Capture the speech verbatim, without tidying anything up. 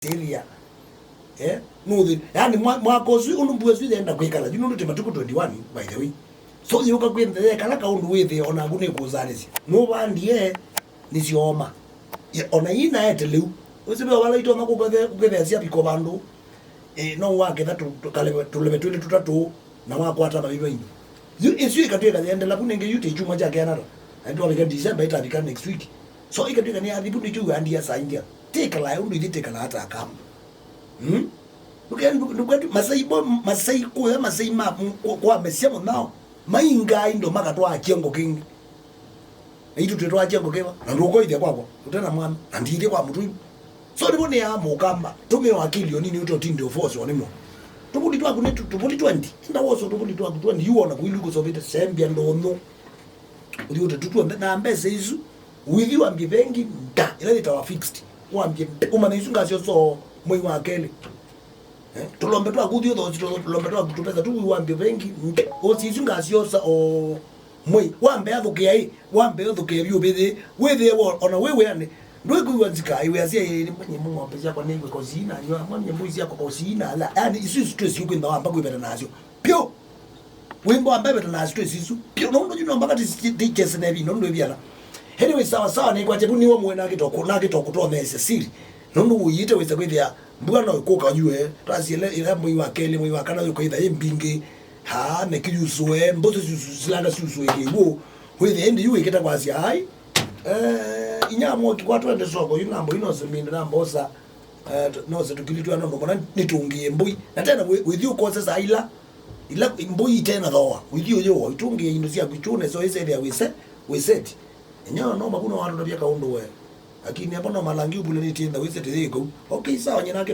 Syĩthĩa. Eh? Nũthĩ. Yaani mwa- mwaka ũsu ũndũ mbua ĩsu yenda kwĩkala. Yu nũndũ tĩ matukũ twenty-one, by the way. So yũka kwĩthĩa yekala kaũndũ wĩthĩe o naku nĩkũũsanĩsya. Nũvandie nĩsyooma. Ye- Ona ii naete lĩu. Ũsĩ ve vala itonya kũkethe- kũkethea syavika vandũ. Eh, no waketha tũ- tũkaleve- tũleve twĩlĩ tũtatũ. Na wakwata mavĩvya ino. Yu ĩsu ĩkatwĩka yendela vu nĩngĩ yu tĩ kyumwa kya keana ta. Na twavika December ĩtavika next week. So ĩkatwĩka nĩ athi vu nĩkyo andie asaindia. Tĩkalae ũndũ ithi tĩkalaa ta kamba. Hmm? Ndũke- ndũ- ndũke- Masai bo- Masai kũya Masai ma m- kwa- kwa mesia mũnao. Maingaa indo makatwaa kyengo kĩngĩ. Na itũ twĩtwaa kyengo kĩva? Na ndũkoithya kwakwa. Ũtena mwana. Na ndiithye kwa mũtũi. So nĩvo nĩaa mũkamba, tũmĩa akili onini ũtotinde ũfoswa nĩmo. Tũvuti twaku nĩ tũ- tũvuti twenty. Enda wosa tũvuti twaku twenty, yu wona kũilu kũsovete sembia ndonyo. Ũthi ũte tu tuonthe na mbesa isu. Ũithi wambie vengi nda, ĩla yĩtawa fixed. Wambie nda, ũmanya isu ngasyosa o mwei wa kelĩ. Eh, tũlombe twaku ũthi ũthosi tũlombe twaku tũpesa tu wambie vengi nda. Ũsi isu ngasyosa o mwei. Wambe athũkĩa ĩ, wambe ũthũkĩa vyũ vĩthĩ. Wĩthĩe wo- ona wĩ wĩanĩ. Ndwĩkwĩw'a nzika, iwĩa sya ĩĩ, nĩmanye ng'ombe syakwa nĩw'e kosii na nyua, manye mbũi syakwa kosii na ala. Yaani, isu isu twĩsiũ kwĩntha wamba kwĩveta nasyo. Pyũ! Wĩmbo wamba ĩveta nasyo twĩsisu. Pyũ! Nũndũ yu no mpaka ti- ti- tichese na ĩvinda, nũndũ ĩviana. Anyway, sawa sawa, nĩkwatya vu nĩwe mũĩ nakĩtoko, nakĩtoko twoneesya siri. Nũndũ ũiĩte wĩsa kwĩthĩa, mbua no ĩkũka yue. Twasiele ĩla mwei wa kelĩ, mwei wa kana yũkaitha ĩ mbingĩ. Haa, meki yusũe, mbũsĩ syusũ silanga syusũe kĩw'ũ. Wĩthĩa ĩndĩ yu wĩkĩta kwasya, ai, Eh, inya mwoki kwa twende soko, yu namba ino siminde na mbosa. Eh, t- no se tukilitwa no mbona nitungĩe mbũi. Na tena wĩ- wĩthi ũkose saa ila ila mbũi itena thoa. Wĩthi ũyũ itungĩe indo syaku chune so ĩsethĩa wĩse wĩseti. Inya no makuno watu tabia kaũndũ we. Lakini hapo no malangi ubule ni tienda wĩseti yiko. Okay, sawa, nyina